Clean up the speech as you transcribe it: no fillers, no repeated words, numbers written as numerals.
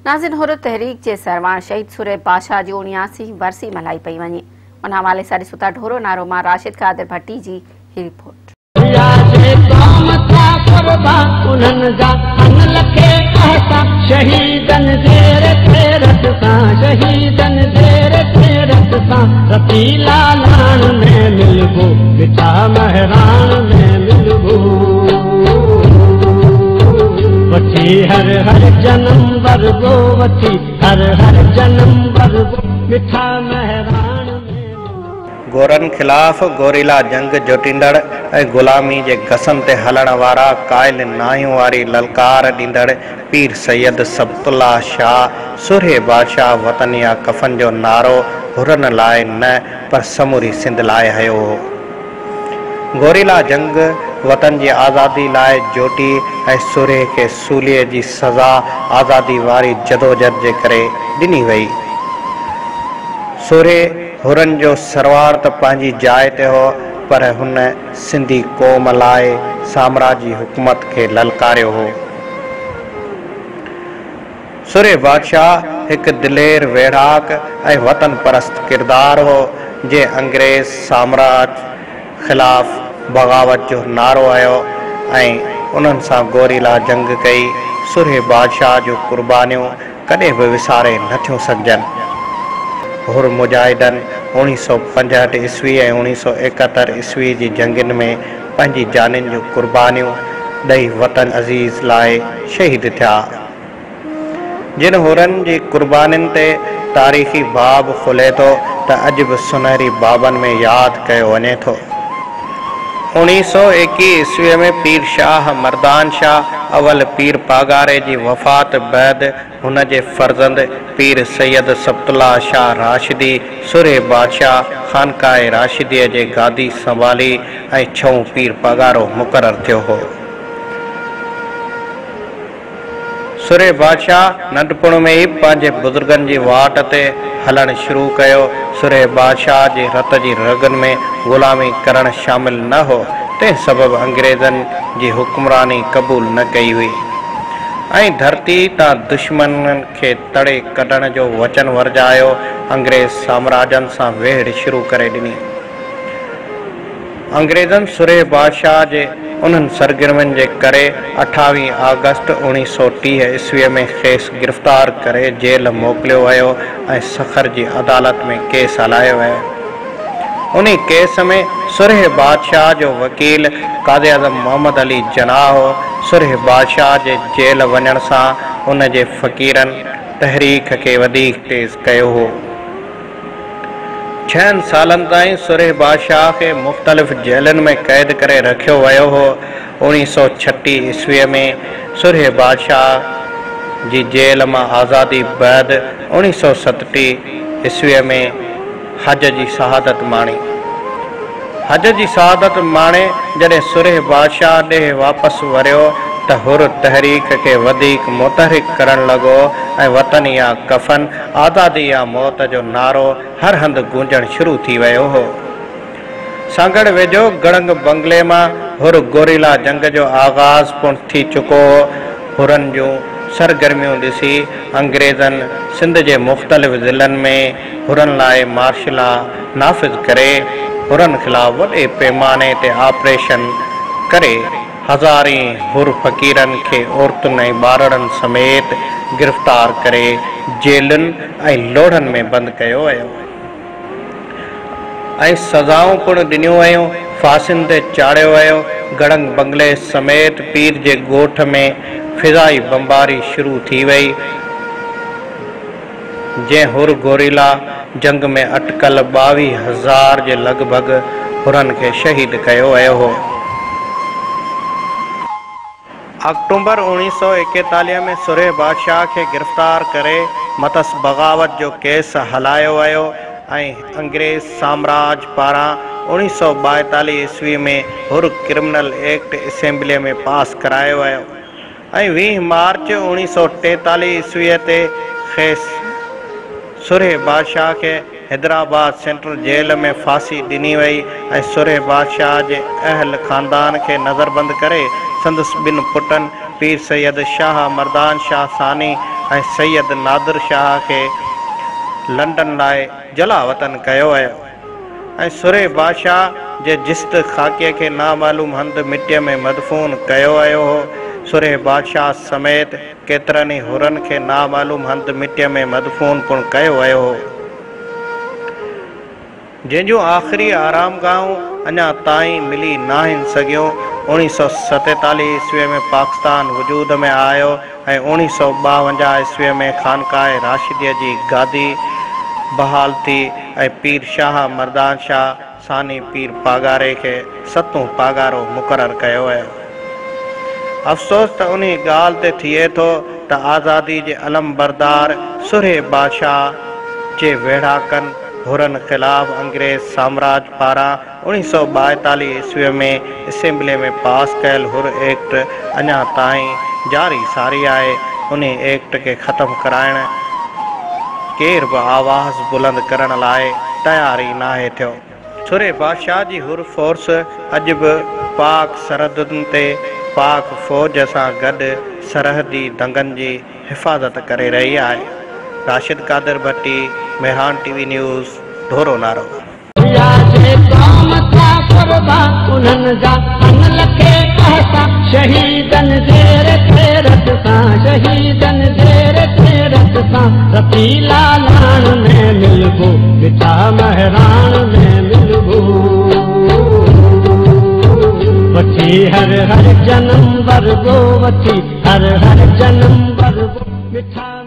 ناظرين حر تحريڪ جي سرواڻ شهيد سورهيه بادشاهه جي 79 ورسي ملهائي پئي وڃي. ان حوالي سان ڏسون ٿا ڍورو نارو مان راشد قادر ڀٽي جي هي رپورٽ. هر هر جنم وربو وٺي هر هر جنم وربو مٺا مهراڻ ۾. گورن خلاف گوريلا جنگ جوٽيندڙ ۽ غلامي جي گسن تي هلڻ وارا قائل ناهيون واري للڪار ڏيندڙ پير سيد سبط الله شاهه سورهيه بادشاهه وطن يا ڪفن جو نعرو حرن لاء نه پر سموري سنڌ لاء هنيو هو. گوريلا جنگ وطن جي آزادي لاء جوٽي ۽ سورهيه کي سوليء جي سزا آزادي واري جدوجهد جي ڪري ڏني وئي. سورهيه حرن جو سرواڻ ته پنهنجي جاء تي هو پر هن سنڌي قوم لاء سامراجي حڪومت کي للڪاريو هو. سورهيه بادشاهه هڪ دلير ويڙهاڪ ۽ وطن پرست ڪردار هو، جنهن انگريز سامراج خلاف بغاوت جو نعرو هنيو ۽ انهن سان گوريلا جنگ ڪئي. سورهيه بادشاهه جون قربانيون ڪڏهن به وساري نه ٿيون سگهجن. حر مجاهدن 1965 عيسوي ۽ 1971 عيسوي جي جنگين ۾ پنهنجي جانين جون قربانيون ڏئي وطن عزيز لاء شهيد ٿيا. جن حرن جي قربانين تي تاريخي باب کلي ٿو ته اڄ به سنهري بابن ۾ ياد ڪيو وڃي ٿو. 1921 عيسويء ۾ پير شاهه مردان شاهه اول پير پاڳاري جي وفات بعد هن جي فرزند پير سيد سبط الله شاهه راشدي سورهيه بادشاهه خانقاه راشديء جي گادي سنڀالي ۽ ڇهون پير پاڳارو مقرر ٿيو هو. سورهيه بادشاهه ننڍپڻ ۾ ئي پنهنجي بزرگن جي واٽ تي هلڻ شروع ڪيو. سورهيه بادشاهه جي رت جي رڳن ۾ غلامي ڪرڻ شامل نه هو، تنهن سبب انگريزن جي حڪمراني قبول نه ڪئي هئي ۽ ڌرتي تان دشمنن کي تڙي ڪڍڻ جو وچن ورجايو انگريز سامراجن سان ويڙهه شروع ڪري ڏني. انگريزن سورهيه بادشاهه جي انهن سرگرمين جي ڪري 28 آگسٽ 1930 عيسويء ۾ کيس گرفتار ڪري جيل موڪليو ويو ۽ سکر جي عدالت ۾ ڪيس هلايو ويو. انهي ڪيس ۾ سورهيه بادشاهه جو وڪيل قائداعظم محمد علي جناح هو. سورهيه بادشاهه جي جيل وڃڻ سان ان جي فقيرن تحريڪ کي وڌيڪ تيز ڪيو هو. ڇهن سالن تائين سورهيه بادشاهه کي مختلف جيلن ۾ قيد ڪري رکيو ويو هو. 1936 عيسويء ۾ سورهيه بادشاهه جي جيل مان آزادي بعد 1937 عيسويء ۾ حج جي سعادت ماڻي. حج جي سعادت ماڻي جڏهن سورهيه بادشاهه ڏيهه واپس وريو ته حر تحريڪ کي وڌيڪ متحرڪ ڪرڻ لڳو ۽ وطن يا ڪفن، آزادي يا موت جو نعرو هر هنڌ گونجڻ شروع ٿي ويو هو. سانگهڙ ويجهو گڙنگ بنگلي مان حر گوريلا جنگ جو آغاز پڻ ٿي چڪو هو. حرن جون سرگرميون ڏسي انگريزن سنڌ جي مختلف ضلعن ۾ حرن لاء مارشلا نافذ ڪري حرن خلاف وڏي پيماني تي آپريشن ڪري هزارين حر فقيرن کي عورتن ۽ ٻارڙن سميت گرفتار ڪري جيلن ۽ لوڙهن ۾ بند ڪيو ويو ۽ سزائون پڻ ڏنيون ويون، ڦاسين تي چاڙهيو ويو. گڙنگ بنگلي سميت پير جي ڳوٺ ۾ فضائي بمباري شروع ٿي وئي، جنهن حر گوريلا جنگ ۾ اٽڪل 22,000 جي لڳ ڀڳ حرن کي شهيد ڪيو ويو هو. آڪٽومبر 1941 ۾ سورهيه بادشاهه کي گرفتار ڪري مٿس بغاوت جو ڪيس هلايو ويو ۽ انگريز سامراج پاران 1942 عيسوي ۾ حر ڪرمنل ايڪٽ اسيمبليء ۾ پاس ڪرايو ويو ۽ 20 مارچ 1943 عيسويء تي کيس سورهيه بادشاهه کي حيدرآباد سينٽرل جيل ۾ ڦاسي ڏني وئي ۽ سورهيه بادشاهه جي اهل خاندان کي نظربند ڪري سندس ٻن پٽن پير سيد شاهه مردان شاهه ثاني ۽ سيد نادر شاهه کي لنڊن لاء جلاوطن ڪيو ويو ۽ سورهيه بادشاهه جي جسد خاڪيء کي نامعلوم هنڌ مٽيء ۾ مدفون ڪيو ويو هو. سورهيه بادشاهه سميت ڪيترن ئي حرن کي نامعلوم هنڌ مٽيء ۾ مدفون پڻ ڪيو ويو هو. جنهن جون آخري آرامگاهون اڃا تائين ملي ناهن سگهيون. 1947 عيسويء ۾ پاڪستان وجود ۾ آيو ۽ 1952 عيسويء ۾ خانقاه راشديه جي گادي بحال ٿي ۽ پير شاهه مردان شاهه ثاني پير پاڳاري کي ستون پاڳارو مقرر ڪيو ويو. افسوس ته انهي ڳالهه تي ٿئي ٿو ته آزادي جي علمبردار سورهيه بادشاهه جي ويڙهاڪن حرن خلاف انگريز سامراج پاران 1942 عيسويء ۾ اسيمبليء ۾ پاس ڪيل حر ايڪٽ اڃا تائين جاري ساري آهي. انهي ايڪٽ کي ختم ڪرائڻ ڪير به آواز بلند ڪرڻ لاء تيار ئي ناهي ٿيو. سورهيه بادشاهه جي حر فورس اڄ به پاڪ سرحدن تي پاڪ فوج سان گڏ سرحدي دنگن جي حفاظت ڪري رهي آهي. Rashid Qadir Bhatti, Mehran T V news, Dhoro Naro. يا جي قوم ٿا قربان انهن جا ان لکي پهتا شهيدن جي رت رت سان شهيدن جي رت رت سان رتي لالاڻ ۾ ملبو مٺا مهراڻ ۾ ملبو وٺي هر هر جنم وربو وٺي هر هر جنم وربو مٺا.